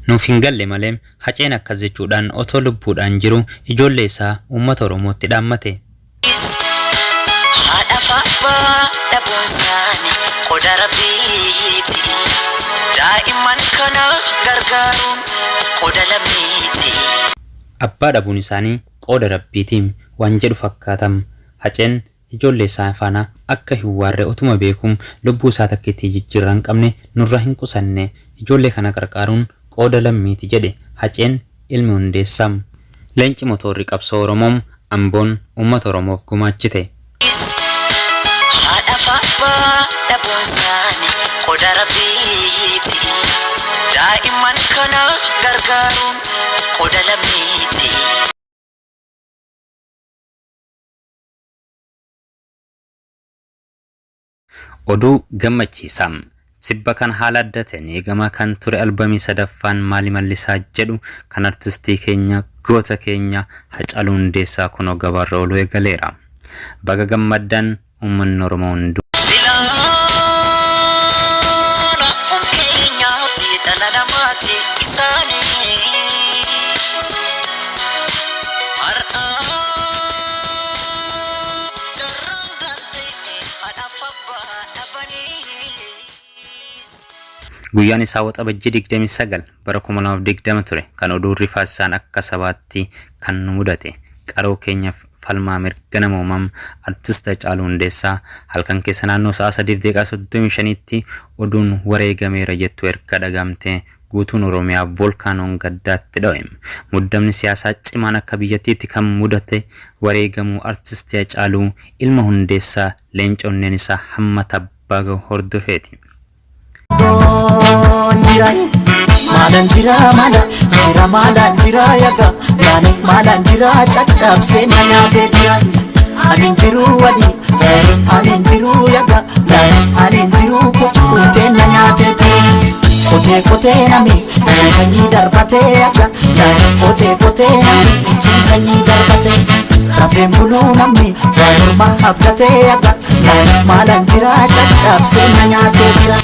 Nuuf hin galle malee Haceen akkas jechuudhaan otoo lubbuudhaan jiru ijoollee isaa uummata Oromootti dhaammate. Haadhaaf abbaa dhabuun isaanii qoda Rabbiiti. Daa'imman kana gargaaruun qoda lammiiti. Abbaa dhabuun isaanii qooda Rabbiiti waan jedhu fakkaata. Haceen ijoollee isaa faana akka hin waarre otuma beekuu lubbuu isaa takkittii jijjiirraa hin qabne nurraa hin qusanne. Ijoollee kana qarqaaruun qooda lammiiti jedhe Haceen ilmi Hundeessaa. Leenci motoorri qabsoo Oromoo Amboon uummata Oromoof gumaachite. Haadhaaf abbaa dhabuun isaanii qoda Rabbiiti. Daa'imman kana gargaaruun qoda lammiiti. Oduu gammachiisaa! Tibba kana haala adda ta'een eegamaa kan ture albamii sadaffaan Maali Mallisaa jedhu kan artistii keenya goota keenya Hacaaluu Hundeessaa kunoo gabaarra ooluu eegaleera. Baga gammaddan uummanni Oromoo hunduu. Silaa akkuma keenyaatti dhala namaati isaanis har'a jarraan galte haadhaaf abbaa dhabaniis. Guyyaan isaa Waxabajjii 29 bara 2020 ture kan oduun rifaasisaan akka sabaatti kan nu mudate. Qaroo keenya falmaa mirga namoomaa Artist Hacaaluu Hundeessaa halkan keessa naannoo sa'a 3:35tti oduun wareegameera jettu erga dhaga'amtee guutuun Oromiyaa voolkaanoon gaddaatti dho'e. Muddamni siyaasaa cimaan akka biyyattiitti kan mudate wareegamuu Artist Hacaaluu ilma Hundeessaa leenca onneen isaa hamma tabbaa gahu hordofeeti. Jira maalan jira maala jira maalan jira yaga yaani maalan jira caccabsee na nyaatee jira ani hin jiru wali ani hin jiru yaga yaani ani hin jiru kukkutee na nyaatee jira qotee qotee nami ciisanii darbatee yaga yaani qotee qotee nami ciisanii darbatee rafeen buluu namni waan ormaa abdatee yaga yaani maalan jira caccabsee na nyaatee jira.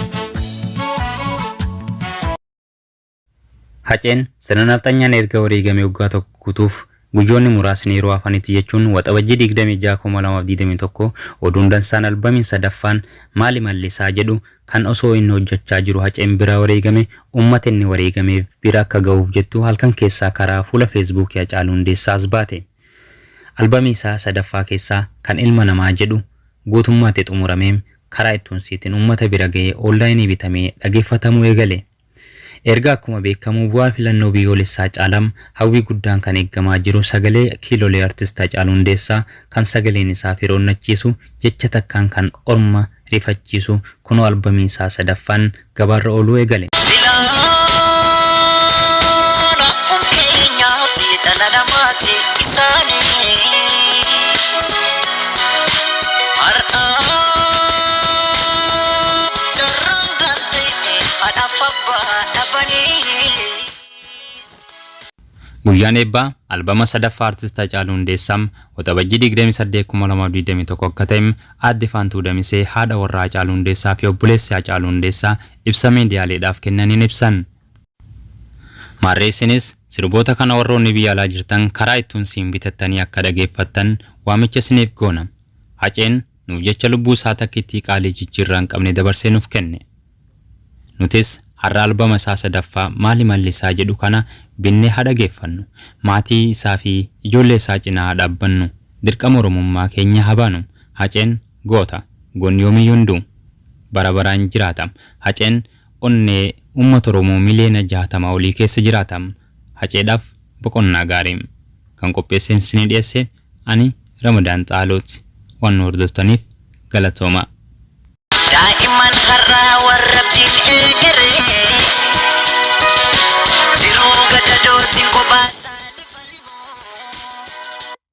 Haceen sirna nafxanyaan erga wareegamee waggaa tokko guutuuf guyyoonni muraasni yeroo hafanitti jechuun Waxabajjii 26,2021 oduun dansaan albamiin sadaffaan Maali Mallisaa jedhu kan osoo inni hojjachaa jiru Haceen biraa wareegame uummata inni wareegameef bira akka gahuuf jettu halkan keessaa karaa fuula Feesbuukii Hacaaluu Hundeessaa as baate. Albamii isaa sadaffaa keessaa kan Ilma Namaa jedhu guutummaatti xumuramee karaa iTunes'tiin uummata bira gahee onlaayinii bitamee dhageeffatamuu eegale. Erga akkuma beekamu bu'aa filannoo biyyoolessaa caalaa hawwii guddaan kan eeggamaa jiru sagalee kiilolee Artist Hacaaluu Hundeessaa kan sagaleen isaa fira onnachiisu jecha takkaan kan orma rifachiisu kunoo albamii isaa sadaffaan gabaarra ooluu eegale. Silaa akkuma keenyaatti dhala namaati isaanis har'a jarraan galte haadhaaf abbaa dhabaniis. Guyyaan eebbaa albama sadaffaa Artist Hacaaluu Hundeessaa Waxabajjii 28, 2021 akka ta'e Aadde Faantuu Damisee haadha warraa Hacaaluu Hundeessaa fi obboleessi Hacaaluu Hundeessaa ibsa miidiyaaleedhaaf kennaniin ibsan. Maarree isinis sirboota kana warroonni biyya alaa jirtan karaa iTunes'n bitattanii akka dhageeffattan waamicha isiniif goona. Haceen nuuf jecha lubbuu isaa takkittii qaalii jijjiirraa hin qabne dabarsee nuuf kenne. Nutis har'a albama isaa sadaffaa Maali Malli Isaa jedhu kana binnee haa dhageeffannu. Maatii isaa fi ijoollee isaa cinaa haa dhaabbannu. Dirqama Oromummaa keenya haa baanu. Haceen goota. Goonni yoomiyyuu hin du'u. Bara baraan jiraata. Haceen onnee uummata Oromoo miliyoona 60 olii keessa jiraata. Haceedhaaf boqonnaa gaarii. Kan qopheesseen isinii dhiyeesse ani Ramadaan Xaalooti. Waan nu hordoftaniif galatoomaa.